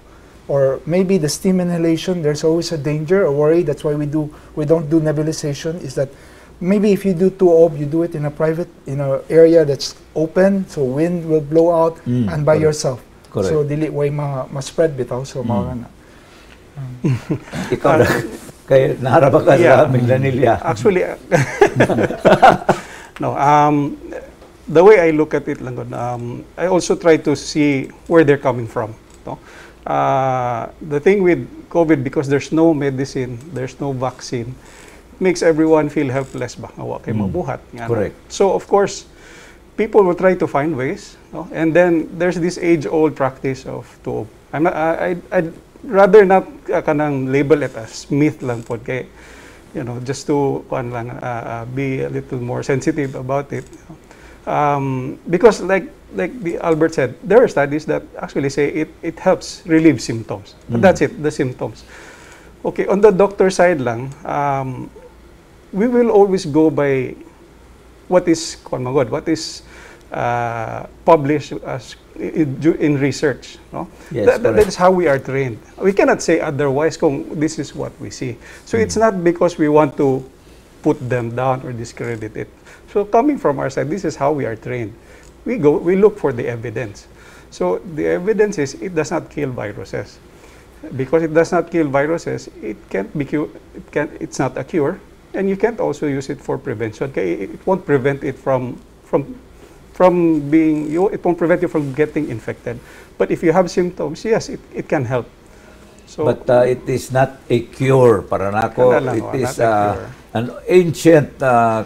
Speaker 7: or maybe the steam inhalation, there's always a danger or worry. That's why we don't do nebulization. Is that maybe if you do tuob, you do it in a private, in a area that's open, so wind will blow out and by
Speaker 1: correct.
Speaker 7: Yourself.
Speaker 1: Correct.
Speaker 7: So dili way ma-spread bitaw, so mao na.
Speaker 1: Ikaw na, kay naa ra ba ka sa Minglanilla?
Speaker 8: Actually, no. The way I look at it, lang, gud, I also try to see where they're coming from. No? The thing with COVID, because there's no medicine, there's no vaccine, makes everyone feel helpless ba? Nga wa kay mabuhat. Nga, no?
Speaker 1: Correct.
Speaker 8: So, of course, people will try to find ways. No? And then there's this age-old practice of to I'm not, I'd rather not kanang label it as myth lang pod kay just to kuan lang be a little more sensitive about it, because like the Albert said, there are studies that actually say it helps relieve symptoms, but that's it, the symptoms. Okay, on the doctor side lang, we will always go by what is kuan man gud, what is published as in research, no?
Speaker 1: Yes,
Speaker 8: That
Speaker 1: correct.
Speaker 8: Is how we are trained. We cannot say otherwise kung this is what we see. So it's not because we want to put them down or discredit it. So coming from our side, this is how we are trained. We look for the evidence. So the evidence is it does not kill viruses. Because it does not kill viruses, it can't be cu- it can it's not a cure, and you can't also use it for prevention. Kay it won't prevent it from being you it won't prevent you from getting infected. But if you have symptoms, yes, it can help. So
Speaker 1: But it is not a cure para nako.
Speaker 8: Kana lang,
Speaker 1: It
Speaker 8: oh,
Speaker 1: is
Speaker 8: not a cure.
Speaker 1: An ancient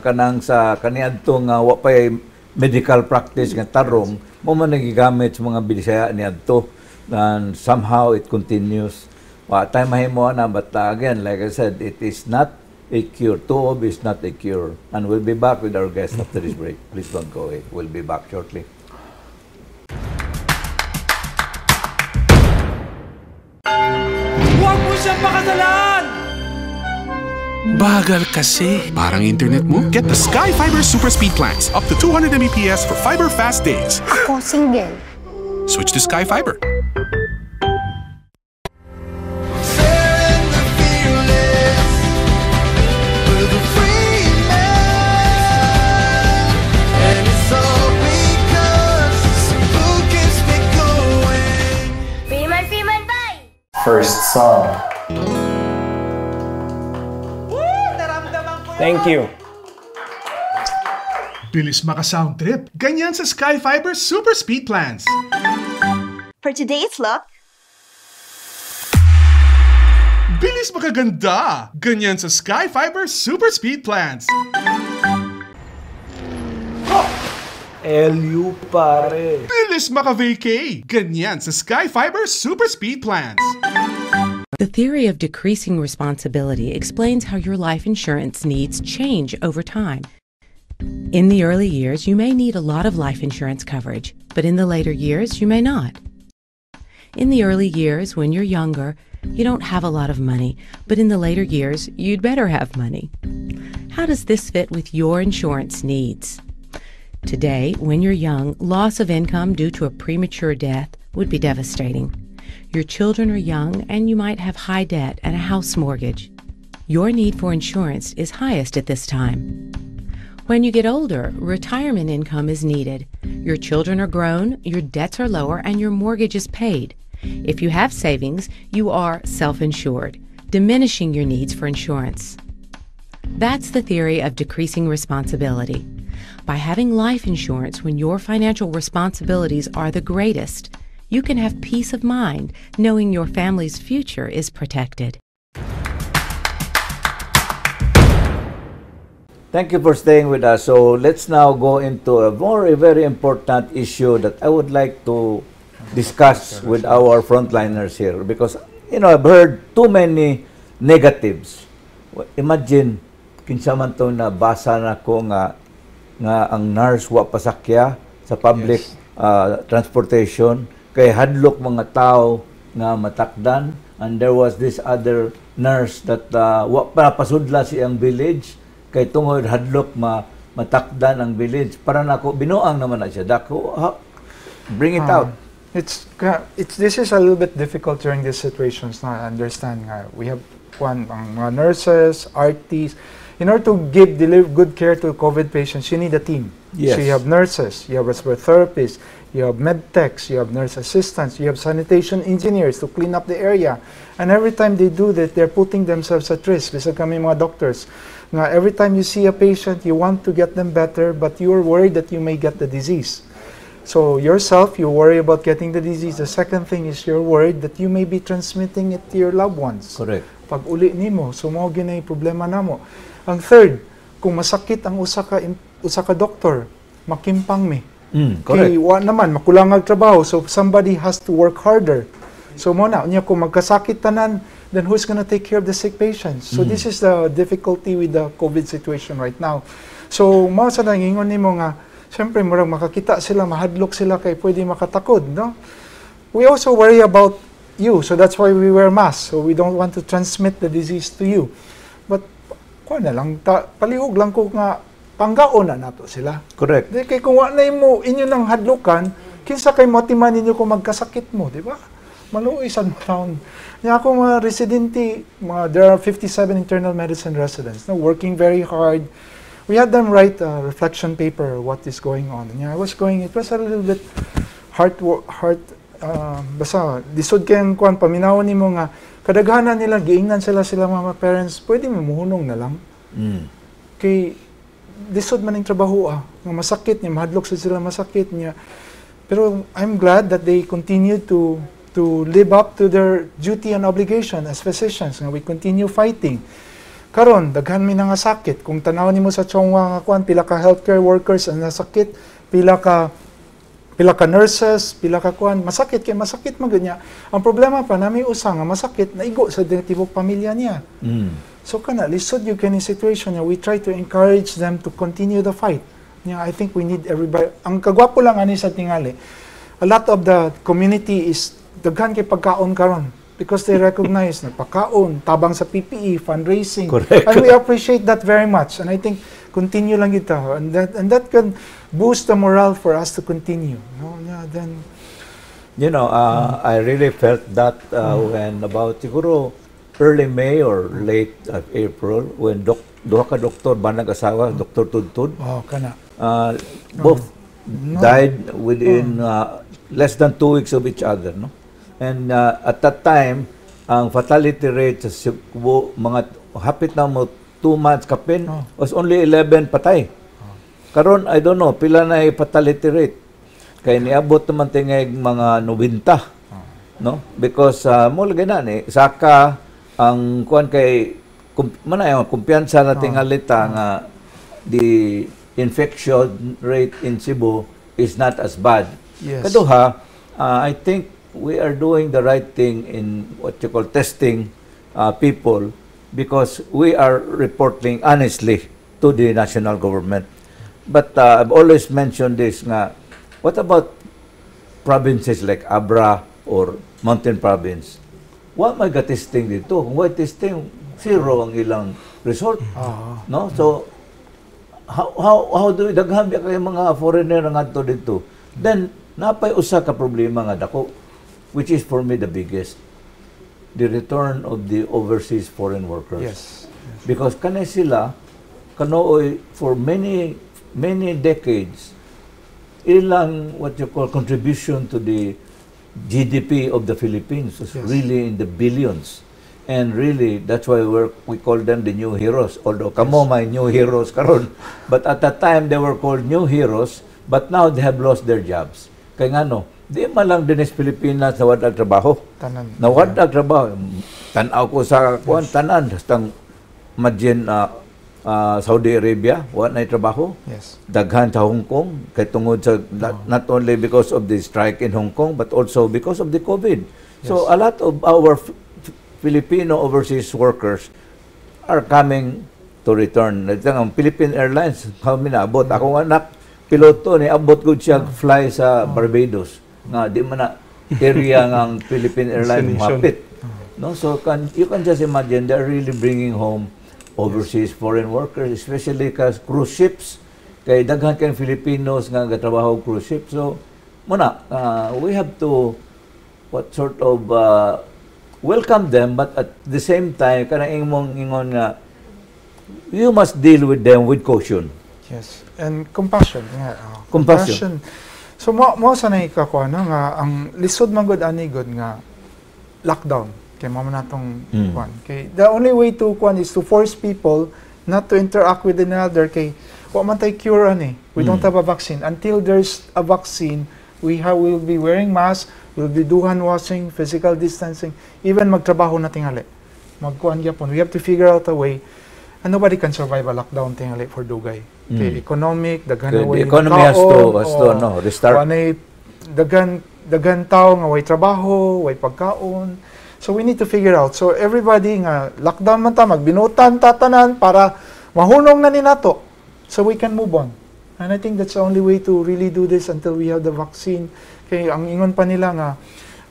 Speaker 1: kanang sa kaniadto nga wa pay medical practice nga tarong mao man nagigamit sa mga Bisaya niadto, and somehow it continues. Wa tay mahimo na, but again, like I said, it is not a cure. Tuob is not a cure. And we'll be back with our guest after this break. Please don't go away. We'll be back shortly.
Speaker 9: Huwag mo siyang pakasalan!
Speaker 3: Bagal kasi.
Speaker 4: Parang internet mo? Get the Sky Fiber Super Speed plans. Up to 200 Mbps for fiber fast days.
Speaker 5: Ako single.
Speaker 4: Switch to Sky Fiber.
Speaker 2: Sharing the fearless with a free man. And it's all because Cebu keeps me going.
Speaker 5: Freeman, Freeman, bye!
Speaker 10: First song.
Speaker 9: Thank you.
Speaker 4: Bilis maka-sound trip. Ganyan sa Sky Fiber Super Speed plans.
Speaker 11: For today's look,
Speaker 4: Bilis makaganda. Ganyan sa Sky Fiber Super Speed plans.
Speaker 10: LU pare.
Speaker 4: Bilis maka-vacay. Ganyan sa Sky Fiber Super Speed plans.
Speaker 12: The theory of decreasing responsibility explains how your life insurance needs change over time. In the early years, you may need a lot of life insurance coverage, but in the later years, you may not. In the early years, when you're younger, you don't have a lot of money, but in the later years, you'd better have money. How does this fit with your insurance needs? Today, when you're young, loss of income due to a premature death would be devastating. Your children are young and you might have high debt and a house mortgage. Your need for insurance is highest at this time. When you get older, retirement income is needed. Your children are grown, your debts are lower, and your mortgage is paid. If you have savings, you are self-insured, diminishing your needs for insurance. That's the theory of decreasing responsibility. By having life insurance when your financial responsibilities are the greatest, you can have peace of mind knowing your family's future is protected.
Speaker 1: Thank you for staying with us. So let's now go into a very, very important issue that I would like to discuss with our frontliners here, because, I've heard too many negatives. Imagine, kinsa man to na basa na ko nga ang nurse wa pasakya sa public transportation kay hadlok mga tao nga matakdan, and there was this other nurse that wa pa pasudla siyang village kay tungod hadlok matakdan ang village. Para nako binuang naman na siya. Dako, bring it out.
Speaker 7: This is a little bit difficult during these situations. Na I understand nga we have one ang mga nurses, RTs. In order to deliver good care to COVID patients, you need a team.
Speaker 1: Yes.
Speaker 7: So you have nurses, you have respiratory therapists, you have med techs, you have nurse assistants, you have sanitation engineers to clean up the area. And every time they do that, they're putting themselves at risk. Bisag kami mga doctors. Now, every time you see a patient, you want to get them better, but you're worried that you may get the disease. So yourself, you worry about getting the disease. The second thing is you're worried that you may be transmitting it to your loved ones.
Speaker 1: Correct.
Speaker 7: Pag uli nimo, so mao gyud problema namo. Ang third, kung masakit ang usa ka doktor, makimpang mi.
Speaker 1: Correct.
Speaker 7: Kay wa naman makulang ang trabaho, so somebody has to work harder. So mo na, unya kung magkasakit tanan, then who's gonna take care of the sick patients? So this is the difficulty with the COVID situation right now. So mao sa nangingon nimo nga, siyempre murag makakita sila, mahadlok sila kay pwede makatakod, no? We also worry about you, so that's why we wear masks. So we don't want to transmit the disease to you. But kuha na lang, palihog lang ko nga panggaon na nato sila.
Speaker 1: Correct.
Speaker 7: Di kay kung wa na imo inyo nang hadlukan, kinsa kay motiman ninyo kung magkasakit mo, di ba? Maluoy sad taon. Nya ako mga residente, mga, there are 57 internal medicine residents, no, working very hard. We had them write a reflection paper, what is going on. Nya, I was going, it was a little bit heart, basta, lisod kayong kuan, paminawon nimo nga, kadaghanan nila, giingnan sila sila mga parents, pwede mo muhunong na lang. Kay, lisod man ang trabaho ah, nga masakit niya, mahadlok sa sila masakit niya. Pero I'm glad that they continue to live up to their duty and obligation as physicians, nga we continue fighting. Karon daghan mi nga sakit. Kung tan-awon nimo sa Chong Hua nga kuan, pila ka healthcare workers ang nasakit, pila ka nurses, pila ka kuan, masakit kay masakit man gud niya. Ang problema pa nami usa nga masakit naigo sa tibok pamilya niya. So kana lisod gyud kani situation niya. We try to encourage them to continue the fight. Yeah, I think we need everybody. Ang kagwapo lang ani sa tingali, a lot of the community is daghan kay pagkaon karon because they recognize na pagkaon, tabang sa PPE, fundraising.
Speaker 1: Correct.
Speaker 7: And we appreciate that very much. And I think continue lang ito. And that can boost the morale for us to continue. No? Yeah, then
Speaker 1: I really felt that when about siguro early May or late April when duha ka doktor ba nag-asawa, Dr. Tudtud,
Speaker 7: Oh, kana.
Speaker 1: Both
Speaker 7: No.
Speaker 1: died within less than 2 weeks of each other, no? And at that time, ang fatality rate sa Cebu, mga hapit na mo 2 months kapin, was only 11 patay. Karon, I don't know, pila na yung fatality rate. Kay niabot naman tingay mga 90. No? Because mo lagi na ni saka ang kuan kay manay ang kumpiyansa na tingalita nga the infection rate in Cebu is not as bad. Kaduha, I think we are doing the right thing in what you call testing people because we are reporting honestly to the national government. But I've always mentioned this nga, what about provinces like Abra or Mountain Province? Wa may ga-testing dito. Kung way testing, zero ang ilang result. No? So, how do we, daghan biya kay mga foreigner nga ngadto dito? Then, napay usa ka problema nga dako, which is for me the biggest. The return of the overseas foreign workers. Because kanay sila, kanuoy for many, many decades, ilang what you call contribution to the GDP of the Philippines was really in the billions. And really, that's why we call them the new heroes. Although kamo may new heroes karon. But at that time, they were called new heroes, but now they have lost their jobs. Kay ngano, di man lang dinhi sa Pilipinas nawad ang trabaho.
Speaker 7: Tanan.
Speaker 1: Nawad ang trabaho. Tan-aw ko sa kuan tanan hastang imagine Saudi Arabia, wa na trabaho. Daghan sa Hong Kong kay tungod sa not only because of the strike in Hong Kong but also because of the COVID. So a lot of our Filipino overseas workers are coming to return. Ito ang Philippine Airlines, kami naabot. Akong anak, piloto, ni abot ko siya fly sa Barbados. Nga, di man na area ng Philippine Airlines
Speaker 8: Destination.
Speaker 1: Mapit. No? So you can just imagine they're really bringing home overseas foreign workers, especially kas cruise ships. Kay daghan kay Filipinos nga gatrabaho og cruise ship. So, muna, we have to what sort of welcome them, but at the same time kana imong ingon nga you must deal with them with caution.
Speaker 7: Yes. And compassion. Yeah, oh,
Speaker 1: Compassion.
Speaker 7: So mo sa nay ka no nga ang lisod man gud ani gud nga lockdown kay mao man natong kuan. Kay the only way to kuan is to force people not to interact with another kay wa man tay cure ani. We don't have a vaccine. Until there's a vaccine, we have will be wearing masks, we'll be do hand washing, physical distancing, even magtrabaho na tingali. Magkuan gyapon. We have to figure out a way. And nobody can survive a lockdown tingali for dugay. Kay economic, daghan na
Speaker 1: The
Speaker 7: way
Speaker 1: economy has to no, restart.
Speaker 7: Wanay daghan daghan tao nga way trabaho, way pagkaon. So we need to figure out. So everybody nga lockdown man ta, magbinutan ta tanan para mahunong na ni nato. So we can move on. And I think that's the only way to really do this until we have the vaccine. Kay ang ingon pa nila nga,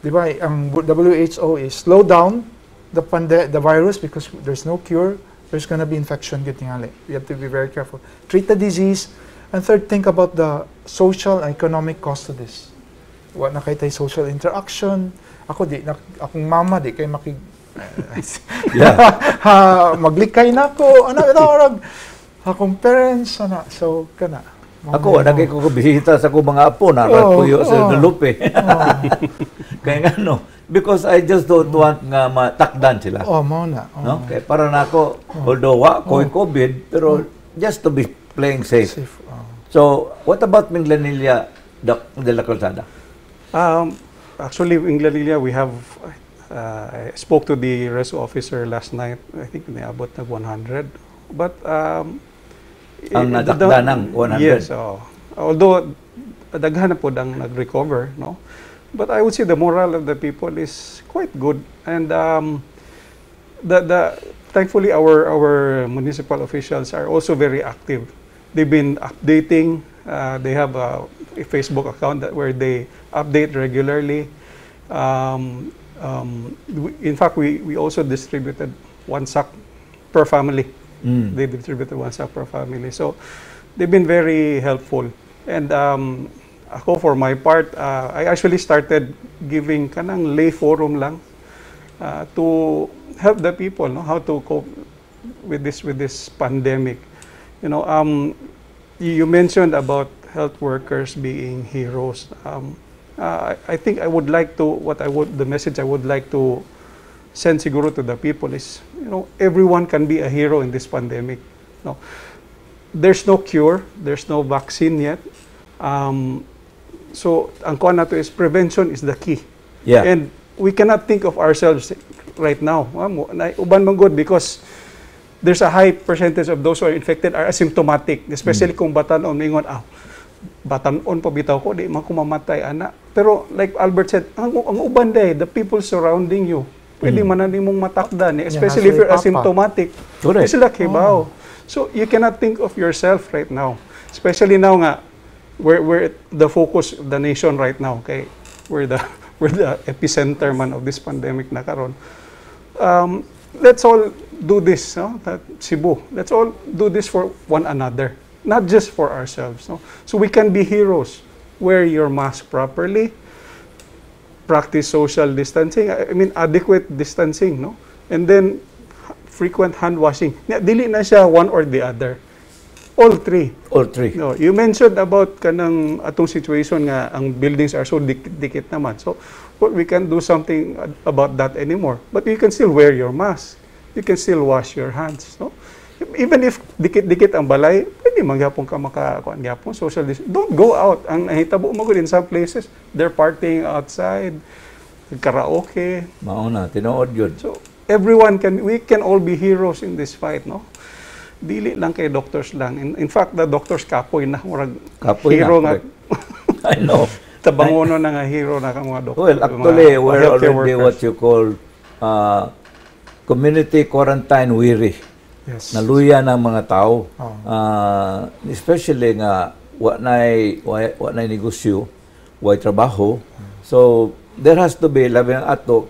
Speaker 7: di ba, ang WHO is slow down the virus because there's no cure. There's gonna be infection gud tingali. We have to be very careful. Treat the disease. And third, think about the social and economic cost of this. Wa na kay tay social interaction. Ako di na, akong mama di kay makig ha, maglikay na ko ana ito orag akong parents ana, so kana.
Speaker 1: Ako, wala kay ko bisita sa akong mga apo na puyo sa Dulupe. Kaya nga no, because I just don't want nga matakdan sila.
Speaker 7: Oh, mao na. Oh.
Speaker 1: No? Kaya para na ako, although wa ko'y COVID, pero just to be playing safe.
Speaker 7: Safe. Oh.
Speaker 1: So, what about Minglanilla, Doc de la Calzada?
Speaker 8: Actually, in Minglanilla, we have, I spoke to the rescue officer last night. I think niabot na 100. But,
Speaker 1: ang nadakda ng 100?
Speaker 8: Yes. Oh. Although, daghan na po ang nag-recover, no? But I would say the morale of the people is quite good. And the thankfully, our municipal officials are also very active. They've been updating. They have a Facebook account that where they update regularly. In fact, we also distributed one sack per family. They distributed one sack per family. So they've been very helpful. And ako, for my part, I actually started giving kanang lay forum lang to help the people, no, how to cope with this pandemic. You mentioned about health workers being heroes. I think I would like to what I would the message I would like to send siguro to the people is, everyone can be a hero in this pandemic. No, there's no cure, there's no vaccine yet. So ang kuan nato is prevention is the key. And we cannot think of ourselves right now. Uban man gud because there's a high percentage of those who are infected are asymptomatic, especially kung batan-on, mingon, "Ah, batan-on pa bitaw ko, di man ko mamatay ana." Pero like Albert said, ang uban day, the people surrounding you, pwede man na nimong matakdan, eh, especially if
Speaker 7: nasa
Speaker 8: you're
Speaker 7: papa.
Speaker 8: Asymptomatic.
Speaker 1: Correct.
Speaker 8: Di sila kibaw. So you cannot think of yourself right now. Especially now nga we're the focus of the nation right now. Okay? We're the epicenter man of this pandemic na karon. Let's all do this, no? That Cebu. Let's all do this for one another, not just for ourselves, no? So we can be heroes. Wear your mask properly. Practice social distancing. I mean, adequate distancing, no? And then frequent hand washing. Dili na siya one or the other. All three.
Speaker 1: All three.
Speaker 8: No, you mentioned about kanang atong situation nga ang buildings are so dikit naman. So, well, we can do something about that anymore. But you can still wear your mask. You can still wash your hands, no? Even if dikit-dikit ang balay, pwede man gyapon ka maka kuan gyapon social distance. Don't go out. Ang nahitabo mo gud in some places, they're partying outside, karaoke.
Speaker 1: Mao na, tinuod yun.
Speaker 8: So everyone can we can all be heroes in this fight, no? Dili lang kay doctors lang. In fact, the doctors kapoy na, murag
Speaker 1: Kapoy na,
Speaker 8: hero nga
Speaker 1: correct. I know.
Speaker 8: Tabangono na nga hero na kang mga doktor.
Speaker 1: Well, actually,
Speaker 8: mga
Speaker 1: we're
Speaker 8: healthcare
Speaker 1: already
Speaker 8: workers.
Speaker 1: What you call community quarantine weary. Naluya ng mga tao.
Speaker 7: Oh.
Speaker 1: Especially nga wa nay negosyo, wa trabaho. So there has to be, labi ang ato,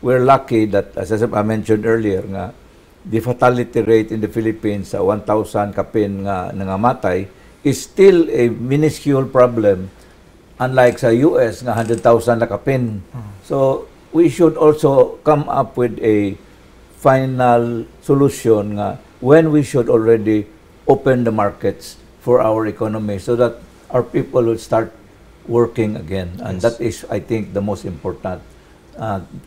Speaker 1: we're lucky that, as I mentioned earlier nga the fatality rate in the Philippines sa 1,000 kapin nga nangamatay is still a minuscule problem, unlike sa US nga 100,000 na kapin. So we should also come up with a final solution nga when we should already open the markets for our economy so that our people will start working again. And that is, I think, the most important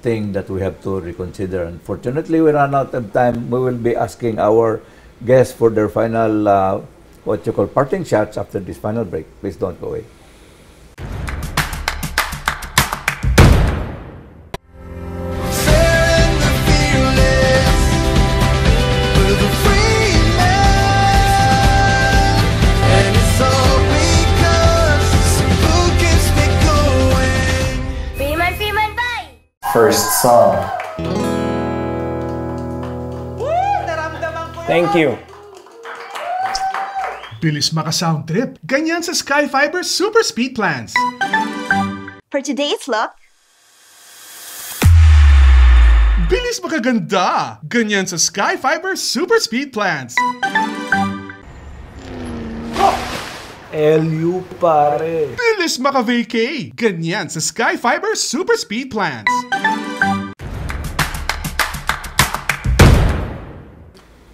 Speaker 1: thing that we have to reconsider. Unfortunately, we run out of time. We will be asking our guests for their final, what you call, parting shots after this final break. Please don't go away.
Speaker 2: Sharing the fearless with a free man. And it's all because Cebu keeps me going.
Speaker 5: Freeman, Freeman, bye!
Speaker 10: First song.
Speaker 13: Thank you.
Speaker 4: Bilis maka-sound trip. Ganyan sa Sky Fiber Super Speed Plans.
Speaker 11: For today's look,
Speaker 4: Bilis makaganda. Ganyan sa Sky Fiber Super Speed Plans.
Speaker 10: LU, pare.
Speaker 4: Bilis maka-vacay! Ganyan sa Sky Fiber Super Speed Plans.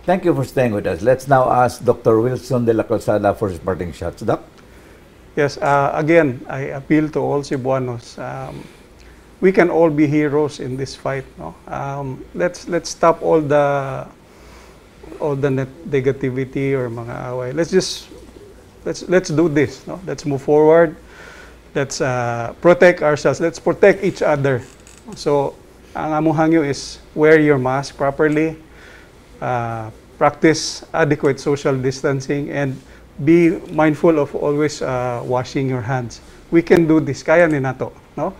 Speaker 1: Thank you for staying with us. Let's now ask Dr. Wilson de la Calzada for his parting shots. Doc?
Speaker 8: Yes, again, I appeal to all Cebuanos. We can all be heroes in this fight. No? Let's stop all the negativity or mga away. Let's just let's do this. No? Let's move forward. Let's protect ourselves. Let's protect each other. So, ang among hangyo is wear your mask properly, practice adequate social distancing, and be mindful of always washing your hands. We can do this. Kaya ni nato, no?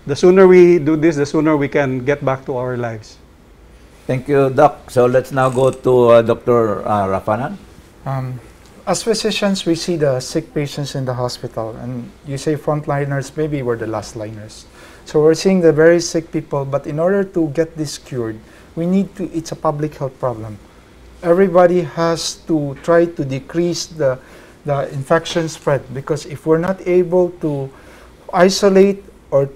Speaker 8: The sooner we do this, the sooner we can get back to our lives.
Speaker 1: Thank you, Doc. So let's now go to Dr. Rafanan.
Speaker 7: As physicians, we see the sick patients in the hospital, and you say frontliners, maybe we're the last liners. So we're seeing the very sick people, but in order to get this cured, we need to, it's a public health problem. Everybody has to try to decrease the infection spread, because if we're not able to isolate or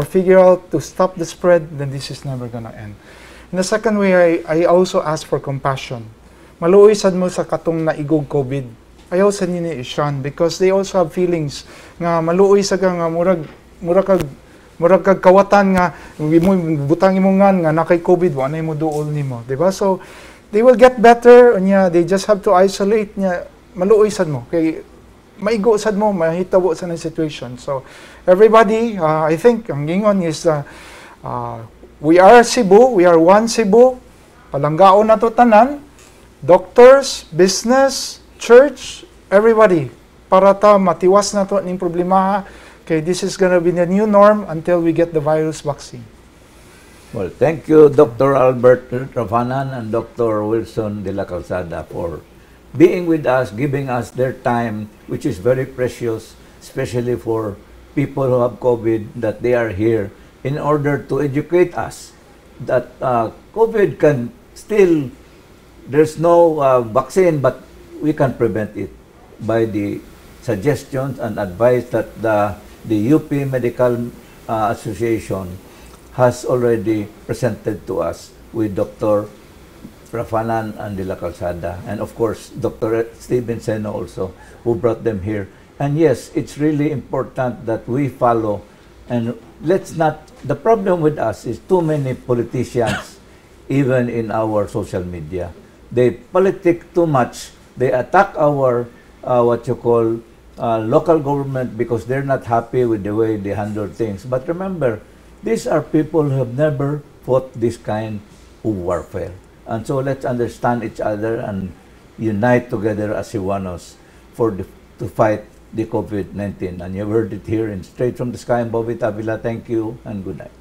Speaker 7: figure out to stop the spread, then this is never gonna end. And the second way, I also ask for compassion. Maluoy sad mo sa katong naigog COVID. Ayaw sa ninyo i-shun because they also have feelings nga maluoy sa ka nga murag kag kawatan nga mo butang imo nga nakay COVID, wa na mo duol nimo, di ba? So they will get better unya, they just have to isolate nya. Maluoy sad mo kay maigo sad mo mahitabo sa ng situation. So everybody, I think ang gingon is we are Cebu, we are one Cebu. Palanggaon nato tanan, doctors, business, church, everybody, para ta matiwas na to ning problema kay this is gonna be the new norm until we get the virus vaccine.
Speaker 1: Well, thank you, Dr. Albert Rafanan and Dr. Wilson de la Calzada, for being with us, giving us their time, which is very precious, especially for people who have COVID, that they are here in order to educate us that COVID can still, there's no vaccine, but we can prevent it by the suggestions and advice that the UP Medical Association has already presented to us with Dr. Rafanan and De La Calzada, and of course, Dr. Steven Seno also, who brought them here. And yes, it's really important that we follow, and let's not, the problem with us is too many politicians, even in our social media. They politic too much. They attack our, what you call, local government because they're not happy with the way they handle things. But remember, these are people who have never fought this kind of warfare. And so let's understand each other and unite together as Cebuanos to fight the COVID-19. And you've heard it here in Straight from the Sky. I'm Bobby Tavila. Thank you and good night.